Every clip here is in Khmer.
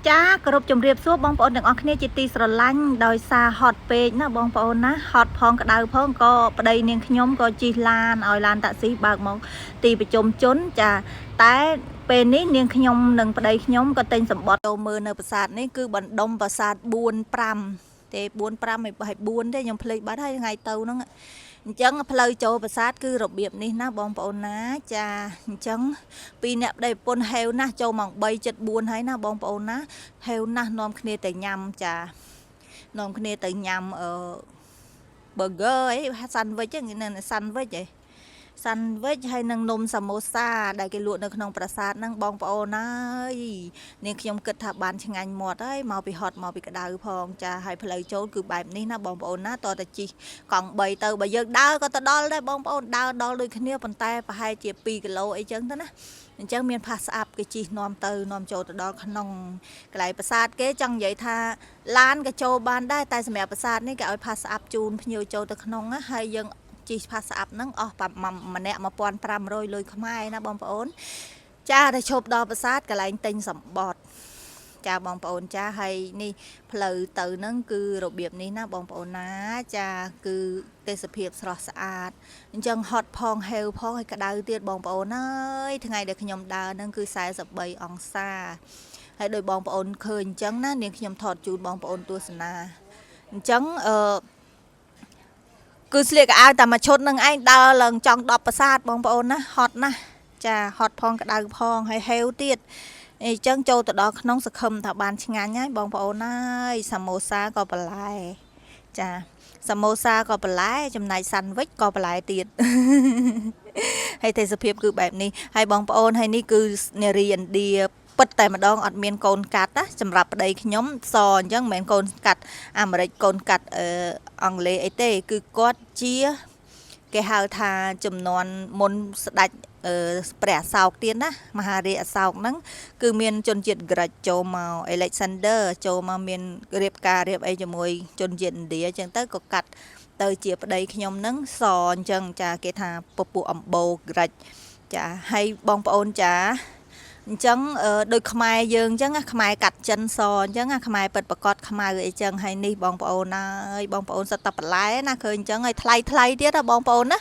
ចាគោរពជំរាបសួរបងប្អូនទាំងអស់គ្នាជាទីស្រឡាញ់ដោយសារហត់ពេកណាបងប្អូនណាហត់ផងក្តៅផងក៏ប្តីនាងខ្ញុំក៏ជិះឡានឲ្យឡានតាក់ស៊ីបើកមកទីប្រជុំជនចាតែពេលនេះនាងខ្ញុំនិងប្តីខ្ញុំក៏ទិញសម្បត្តិចូលមើលនៅប្រាសាទនេះគឺបណ្ដុំប្រាសាទ4 5ទេ4 5ហើយ4ទេខ្ញុំភ្លេចបាត់ហើយថ្ងៃទៅហ្នឹងអញ្ចឹងផ្លូវចូលប្រាសាទគឺរបៀបនេះណាបងប្អូនណាចាអញ្ចឹងពីរអ្នកប្តីប្រពន្ធហេវណាស់ចូលម៉ោង3:74ហើយណាបងប្អូនណា ហេវណាស់នាំគ្នាទៅញ៉ាំចានាំគ្នាទៅញ៉ាំអឺ burger អី sandwich ហ្នឹង sandwich អី sandwich ហើយនឹងនំសាម៉ូសាដែលគេលក់នៅក្នុងប្រាសាទហ្នឹងបងប្អូនអើយនាងខ្ញុំគិតថាបានឆ្ងាញ់មាត់ហើយមកពីហត់មកពីក្តៅផងចាហើយផ្លូវចូលគឺបែបនេះណាបងប្អូនណាតតែជិះកង់3ទៅបើយើងដើរក៏ទៅដល់ដែរបងប្អូនដើរដល់ដូចគ្នាប៉ុន្តែប្រហែលជា2គីឡូអីចឹងទៅណាអញ្ចឹងមានផាសស្អាប់គេជិះនាំទៅនាំចូលទៅដល់ក្នុងកន្លែងប្រាសាទគេចង់និយាយថាឡានក៏ចូលបានដែរតែសម្រាប់ប្រាសាទនេះគេឲ្យផាសស្អាប់ជូនភ្ញៀវចូលទៅក្នុងណាហើយយើងជិះផាសស្អាប់ហ្នឹងអស់ម្នាក់1500លុយខ្មែរណាបងប្អូន ចាតែឈប់ដល់ប្រាសាទកន្លែងទិញសម្បត្តិចាបងប្អូនចាហើយនេះផ្លូវទៅហ្នឹងគឺរបៀបនេះណាបងប្អូនណាចាគឺទេសភាពស្រស់ស្អាតអញ្ចឹងហត់ផងហេវផងហើយក្តៅទៀតបងប្អូនអើយថ្ងៃដែលខ្ញុំដើរហ្នឹងគឺ43អង្សាហើយដោយបងប្អូនឃើញអញ្ចឹងណានាងខ្ញុំថតជូនបងប្អូនទស្សនាអញ្ចឹងអឺគឺស្លៀកកៅអៅតែមួយឈុតនឹងឯងដើរឡើងចង់10ប្រាសាទបងប្អូនណាហត់ណាស់ចាហត់ផងក្តៅផងហើយហេវទៀតអញ្ចឹងចូលទៅដល់ក្នុងសង្ឃឹមថាបានឆ្ងាញ់ហើយបងប្អូនអើយសាម៉ូសាក៏បន្លែចាសាម៉ូសាក៏បន្លែចំណែកសាន់វិចក៏បន្លែទៀត ហើយទេសភាពគឺបែបនេះហើយបងប្អូនហើយនេះគឺនារីឥណ្ឌាពិតតែម្ដងអត់មានកូនកាត់ណាសម្រាប់ប្តីខ្ញុំសអញ្ចឹងមិនមែនកូនកាត់អាមេរិកកូនកាត់អឺអង់គ្លេសអីទេគឺគាត់ជាគេហៅថាចំនួនមុនស្ដេចអឺព្រះអសោកទៀតណាមហារាជអសោកហ្នឹងគឺមានជនជាតិក្រិចចូលមក Alexander ចូលមកមានរៀបការរៀបអីជាមួយជនជាតិឥណ្ឌាអញ្ចឹងទៅក៏កាត់ ទៅជាប្តីខ្ញុំនឹងសអញ្ចឹងចាគេថាពពួកអំបូរក្រិចចាហើយបងប្អូនចាអញ្ចឹងដូចខ្មែរយើងអញ្ចឹងណាខ្មែរកាត់ចិនសអញ្ចឹងណាខ្មែរពិតប្រកបខ្មៅអីចឹងហើយនេះបងប្អូនអើយបងប្អូនសិតតែបន្លែណាឃើញអញ្ចឹងហើយថ្លៃថ្លៃទៀតណាបងប្អូនណា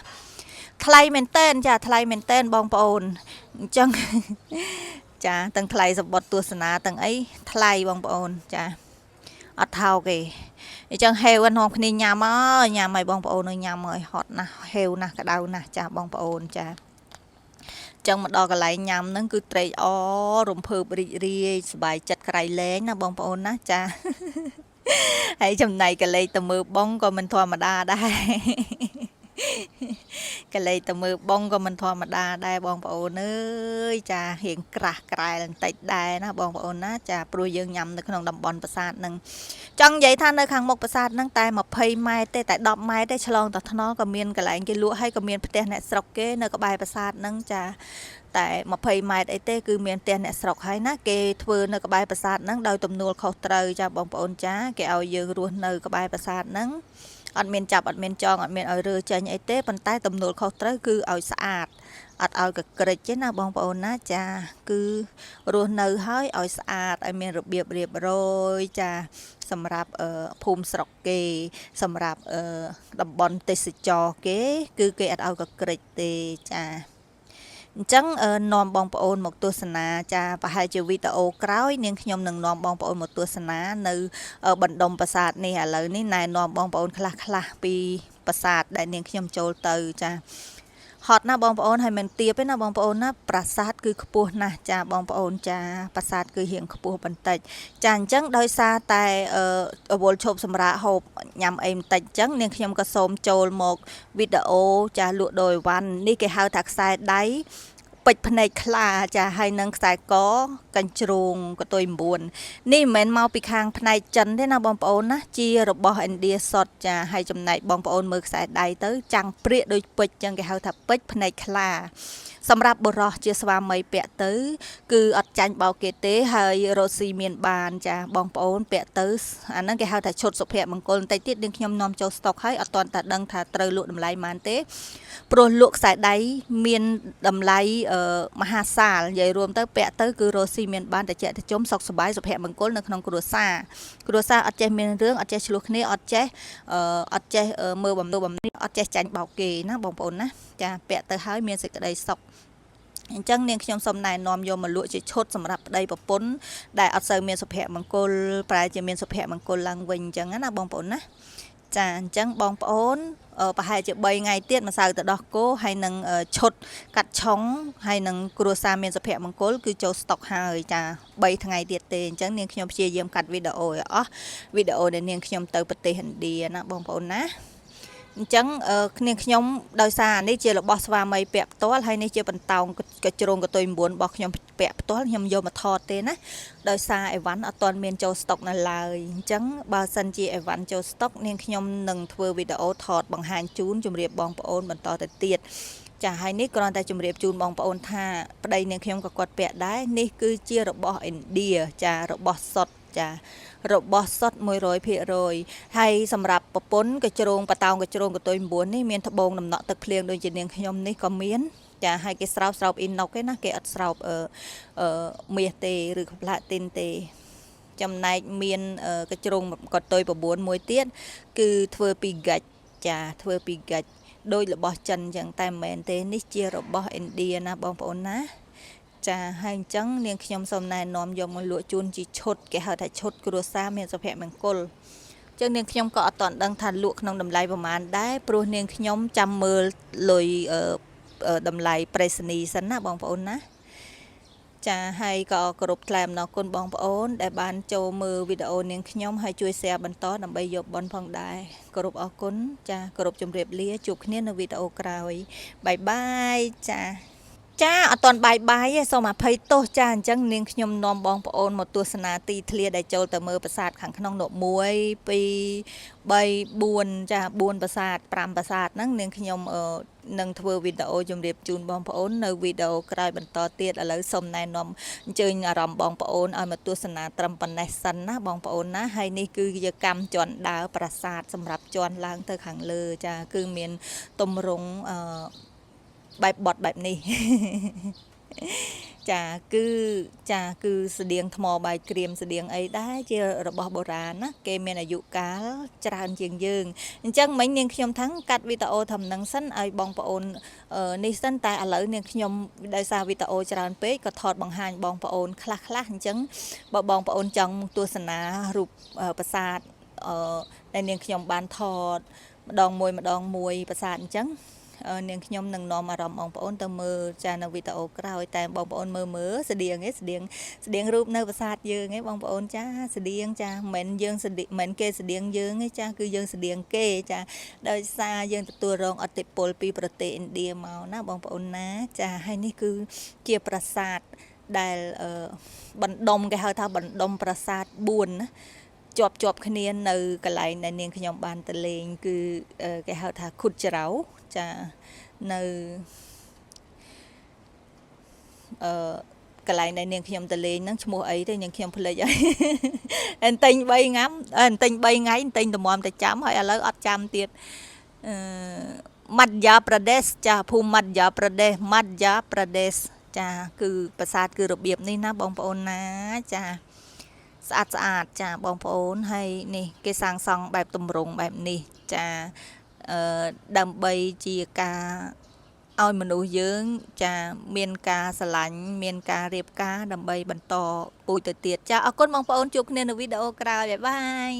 ថ្លៃមែនតែនចាថ្លៃមែនតែនបងប្អូនអញ្ចឹង ចាទាំងថ្លៃសម្បត្តិទស្សនាទាំងអីថ្លៃបងប្អូនចាអត់ថោកទេអញ្ចឹងហេវនាំគ្នាញ៉ាំហើយញ៉ាំឲ្យបងប្អូននៅញ៉ាំហើយហត់ណាស់ហេវណាស់ក្តៅណាស់ចាបងប្អូនចាចឹងមកដល់កន្លែងញ៉ាំហ្នឹងគឺត្រេកអររំភើបរីករាយសប្បាយចិត្តក្រៃលែងណាបងប្អូនណាចា ហើយចំណែកកលេចទៅមើលបងក៏មិនធម្មតាដែរ កលេចទៅមើលបងក៏មិនធម្មតាដែរបងប្អូនអើយចារៀងក្រាស់ក្រែលបន្តិចដែរណាបងប្អូនណាចាព្រោះយើងញ៉ាំនៅក្នុងតំបន់ប្រាសាទហ្នឹងចង់និយាយថានៅខាងមុខប្រាសាទហ្នឹងតែ20ម៉ែត្រទេតែ10ម៉ែត្រទេឆ្លងទៅថ្នល់ក៏មានកន្លែងគេលក់ហើយក៏មានផ្ទះអ្នកស្រុកគេនៅក្បែរប្រាសាទហ្នឹងចាតែ20ម៉ែត្រអីទេគឺមានផ្ទះអ្នកស្រុកហើយណាគេធ្វើនៅក្បែរប្រាសាទហ្នឹងដោយទំនួលខុសត្រូវចាបងប្អូនចាគេឲ្យយើងរស់នៅក្បែរប្រាសាទហ្នឹងអត់មានចាប់អត់មានចងអត់មានឲ្យរើចេញអីទេប៉ុន្តែទំនួលខុសត្រូវគឺឲ្យស្អាតអត់ឲ្យកក្រិចទេណាបងប្អូនណាចាគឺរស់នៅហើយឲ្យស្អាតឲ្យមានរបៀបរៀបរយចាសម្រាប់ភូមិស្រុកគេសម្រាប់តំបន់ទេសចរគេ គឺគេអត់ឲ្យកក្រិចទេចាអញ្ចឹងនាំបងប្អូនមកទស្សនាចាប្រហែលជាវីដេអូក្រោយនាងខ្ញុំនឹងនាំបងប្អូនមកទស្សនានៅបណ្ដុំប្រាសាទនេះឥឡូវនេះណែនាំបងប្អូនខ្លះខ្លះពីប្រាសាទដែលនាងខ្ញុំចូលទៅចាហត់ណាស់បងប្អូនហើយមិនទៀបទេណាបងប្អូនណាប្រាសាទគឺខ្ពស់ណាស់ចាបងប្អូនចាប្រាសាទគឺរៀងខ្ពស់បន្តិចចាអញ្ចឹងដោយសារតែអវលឈប់សម្រាកហូបញ៉ាំអីបន្តិចអញ្ចឹងនាងខ្ញុំក៏សូមចូលមកវីដេអូចាលក់ដូរអីវ៉ាន់នេះគេហៅថាខ្សែដៃពេជ្រភ្នែកខ្លាចាហើយនឹងខ្សែកកញ្ជ្រោងកតុយ9នេះមិនមែនមកពីខាងផ្នែកចិនទេណាបងប្អូនណាជារបស់ឥណ្ឌាសុតចាហើយចំណែកបងប្អូនមើលខ្សែដៃទៅចាំងព្រាកដូចពេជ្រចឹងគេហៅថាពេជ្រភ្នែកខ្លា សម្រាប់បុរសជាស្វាមីពាក់ទៅ គឺអត់ចាញ់បោកគេទេហើយរកស៊ីមានបានចាបងប្អូនពាក់ទៅអាហ្នឹងគេហៅថាឈុតសុភមង្គលបន្តិចទៀតនាងខ្ញុំនាំចូលស្តុកហើយអត់ទាន់តែដឹងថាត្រូវលក់តម្លៃប៉ុន្មានទេព្រោះលក់ខ្សែដៃមានតម្លៃមហាសាលនិយាយរួមទៅពាក់ទៅគឺរកស៊ីមានបានតិចតិជុំសុខសប្បាយសុភមង្គលនៅក្នុងគ្រួសារគ្រួសារអត់ចេះមានរឿងអត់ចេះឆ្លោះគ្នាអត់ចេះអត់ចេះមើលបំណបំនេះអត់ចេះចាញ់បោកគេណាបងប្អូនណាចាពាក់ទៅហើយមានសេចក្តីសុខអញ្ចឹងនាងខ្ញុំសូមណែនាំយកមកលក់ជាឈុតសម្រាប់ប្តីប្រពន្ធដែលអត់សូវមានសុភមង្គលប្រែជាមានសុភមង្គលឡើងវិញអញ្ចឹងណាបងប្អូនណាចាអញ្ចឹងបងប្អូនប្រហែលជា3ថ្ងៃទៀតម្សៅទៅដោះគោហើយនឹងឈុតកាត់ឆុងហើយនឹងគ្រួសារមានសុភមង្គលគឺចូលស្តុកហើយចា3ថ្ងៃទៀតទេអញ្ចឹងនាងខ្ញុំព្យាយាមកាត់វីដេអូឲ្យអស់វីដេអូដែលនាងខ្ញុំទៅប្រទេសឥណ្ឌាណាបងប្អូនណាអញ្ចឹងគ្នាខ្ញុំដោយសារនេះជារបស់ស្វាមីពាក់ផ្ទាល់ហើយនេះជាបន្តោងកជ្រងកតុយ9របស់ខ្ញុំពាក់ផ្ទាល់ខ្ញុំយកមកថតទេណាដោយសារអីវ៉ាន់អត់ទាន់មានចូលស្តុកនៅឡើយអញ្ចឹងបើសិនជាអីវ៉ាន់ចូលស្តុកនាងខ្ញុំនឹងធ្វើវីដេអូថតបង្ហាញជូនជម្រាបបងប្អូនបន្តទៅទៀតចាហើយនេះគ្រាន់តែជម្រាបជូនបងប្អូនថាប្តីនាងខ្ញុំក៏គាត់ពាក់ដែរនេះគឺជារបស់ឥណ្ឌាចារបស់សុតចារបស់សុត100%ហើយសម្រាប់ប្រពន្ធកជ្រងបតោងកជ្រងកតុយ9នេះមានត្បូងដំណក់ទឹកភ្លៀងដូចជានាងខ្ញុំនេះក៏មានចាហើយគេស្រោបស្រោបអ៊ីណុកឯណាគេអត់ស្រោបអឺអឺមាសទេឬក៏ផ្លាទីនទេចំណែកមានកជ្រងកតុយ9មួយទៀតគឺធ្វើពីហ្គាច់ចាធ្វើពីហ្គាច់ដោយរបស់ចិនអញ្ចឹងតែមិនមែនទេនេះជារបស់ឥណ្ឌាណាបងប្អូនណាចាហើយអញ្ចឹងនាងខ្ញុំសូមណែនាំយកមកលក់ជូនជាឈុតគេហៅថាឈុតគ្រួសារមានសុភមង្គលចឹងនាងខ្ញុំក៏អត់ទាន់ដឹងថាលក់ក្នុងតម្លៃប្រមាណដែរព្រោះនាងខ្ញុំចាំមើលលុយតម្លៃប្រេសនីសិនណាបងប្អូនណាចាហើយក៏គោរពថ្លែងអំណរគុណបងប្អូនដែលបានចូលមើលវីដេអូនាងខ្ញុំហើយជួយ share បន្តដើម្បីយកបុណ្យផងដែរគោរពអរគុណចាគោរពជម្រាបលាជួបគ្នានៅវីដេអូក្រោយ bye bye ចាចាអត់ទាន់ bye bye ទេសូមអភ័យទោសចាអញ្ចឹងនាងខ្ញុំនាំបងប្អូនមកទស្សនាទីធ្លាដែលចូលទៅមើលប្រាសាទខាងក្នុងនោះ1 2 3 4ចា4ប្រាសាទ5ប្រាសាទហ្នឹងនាងខ្ញុំនឹងធ្វើវីដេអូជម្រាបជូនបងប្អូននៅវីដេអូក្រោយបន្តទៀតឥឡូវសូមណែនាំអញ្ជើញអារម្មណ៍បងប្អូនឲ្យមកទស្សនាត្រឹមប៉ុណ្ណេះសិនណាបងប្អូនណាហើយនេះគឺជាកម្មជន់ដើរប្រាសាទសម្រាប់ជន់ឡើងទៅខាងលើចាគឺមានទម្រង់អឺបែបបត់បែបនេះ ចាគឺចាគឺស្តៀងថ្មបាយក្រៀមស្តៀងអីដែរជារបស់បុរាណណាគេមានអាយុកាលច្រើនជាងយើងអញ្ចឹងមិញនាងខ្ញុំថាំងកាត់វីដេអូធំនឹងសិនឲ្យបងប្អូននេះសិនតែឥឡូវនាងខ្ញុំដោយសារវីដេអូច្រើនពេកក៏ថតបង្ហាញបងប្អូនខ្លះខ្លះអញ្ចឹងបើបងប្អូនចង់ទស្សនារូបប្រាសាទអឺដែលនាងខ្ញុំបានថតម្ដងមួយម្ដងមួយប្រាសាទអញ្ចឹងនាងខ្ញុំនឹងនាំអារម្មណ៍បងប្អូនទៅមើលចានៅវីដេអូក្រោយតែបងប្អូនមើលមើលស្តៀងឯងស្តៀងស្តៀងរូបនៅប្រាសាទយើងឯងបងប្អូនចាស្តៀងចាមិនយើងស្តៀងមិនគេស្តៀងយើងឯងចាគឺយើងស្តៀងគេចាដោយសារយើងទទួលរងឥទ្ធិពលពីប្រទេសឥណ្ឌាមកណាបងប្អូនណាចាហើយនេះគឺជាប្រាសាទដែលបណ្ដុំគេហៅថាបណ្ដុំប្រាសាទ4ណាជាប់ជាប់គ្នានៅកន្លែងដែលនាងខ្ញុំបានទៅលេងគឺគេហៅថាខុតចរៅចានៅអឺកន្លែងដែលនាងខ្ញុំទៅលេងហ្នឹងឈ្មោះអីទេនាងខ្ញុំភ្លេចហើយអន្ទិញ3ងាំអន្ទិញ3ថ្ងៃអន្ទិញតម្រាំតែចាំហើយឥឡូវអត់ចាំទៀតអឺមជ្យាប្រទេសចាភូមិមជ្យាប្រទេសមជ្យាប្រទេសចាគឺប្រាសាទគឺរបៀបនេះណាបងប្អូនណាចាស្អាតស្អាតចាបងប្អូនហើយនេះគេសាងសង់បែបទម្រង់បែបនេះចាអឺដើម្បីជាការឲ្យមនុស្សយើងចាមានការស្រឡាញ់មានការរៀបការដើម្បីបន្តពូជទៅទៀតចាអរគុណបងប្អូនជួបគ្នានៅវីដេអូក្រោយ bye bye.